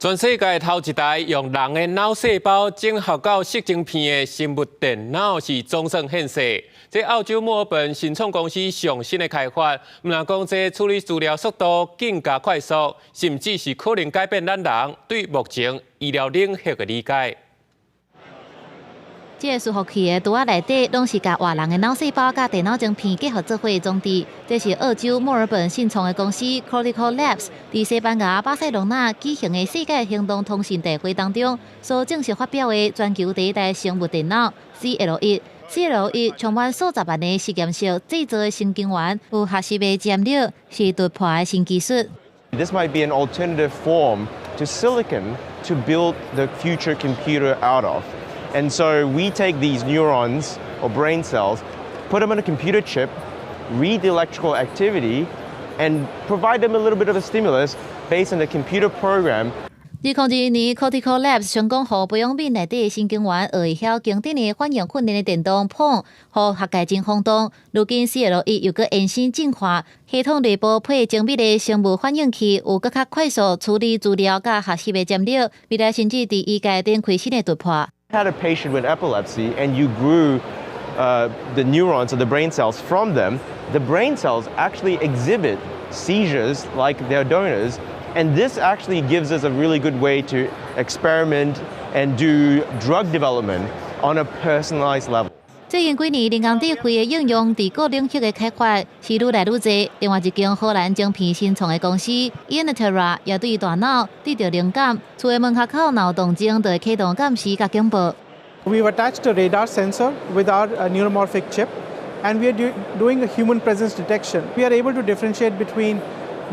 全世界頭一台用人的腦細胞整合到矽晶片的生物電腦是總算現世。這澳洲墨爾本新創公司上新的開發，毋但講這處理資料速度更加快速，甚至是可能改變咱人對目前醫療領域的理解。這個伺服器的櫥仔內底，攏是共活人的腦細胞佮電腦晶片結合做伙的裝置。這是澳洲墨爾本新創的公司 Cortical Labs 佇西班牙巴塞隆納舉行的世界行動通信大會當中所正式發表的全球第一台生物電腦 CL1。CL1充滿數十萬个實驗室製造的神經元，有學習的潛力，是突破的新技術。 This might be an alternative form to silicon to build the future computer out of. And so we take these neurons or brain cells, put them on a computer chip, read the electrical activity, and provide them a little bit of a stimulus based on the computer program. 2021年，Cortical Labs 成功予培養皿內底的神經元學會曉經典的反應訓練的電動碰，予學界真轟動。如今 CL1又閣延伸進化，系統內部配精密的生物反應器，有閣較快速處理資料佮學習的潛力，未來甚至佇醫界展開新的突破。 Had a patient with epilepsy and you grew the neurons or the brain cells from them, the brain cells actually exhibit seizures like their donors. And this actually gives us a really good way to experiment and do drug development on a personalized level. 最近幾年，人工智慧的應用佇各領域的開發是愈來愈濟。另外一間荷蘭晶片新創的公司 Innatera 也對大腦得著靈感，厝的門跤口若有動靜，就會啟動監視佮警報。 We've attached a radar sensor with our neuromorphic chip, and we are doing a human presence detection. We are able to differentiate between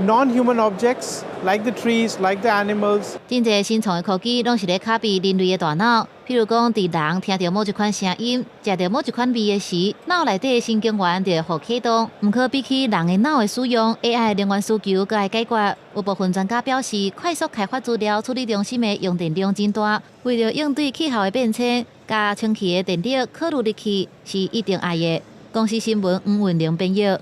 non-human objects like the trees, like the animals. 真濟新創的科技攏是咧拷貝人類的大腦，譬如講，佇人聽著某一款聲音、食著某一款味的時，腦內底的神經元就會予啟動。毋過比起人的腦的使用，AI 的能源需求閣愛解決。有部分專家表示，快速開發資料處理中心的用電量真大，為著應對氣候的變遷，共清氣的電力考慮入去是一定愛的。公視新聞吳文玲編譯。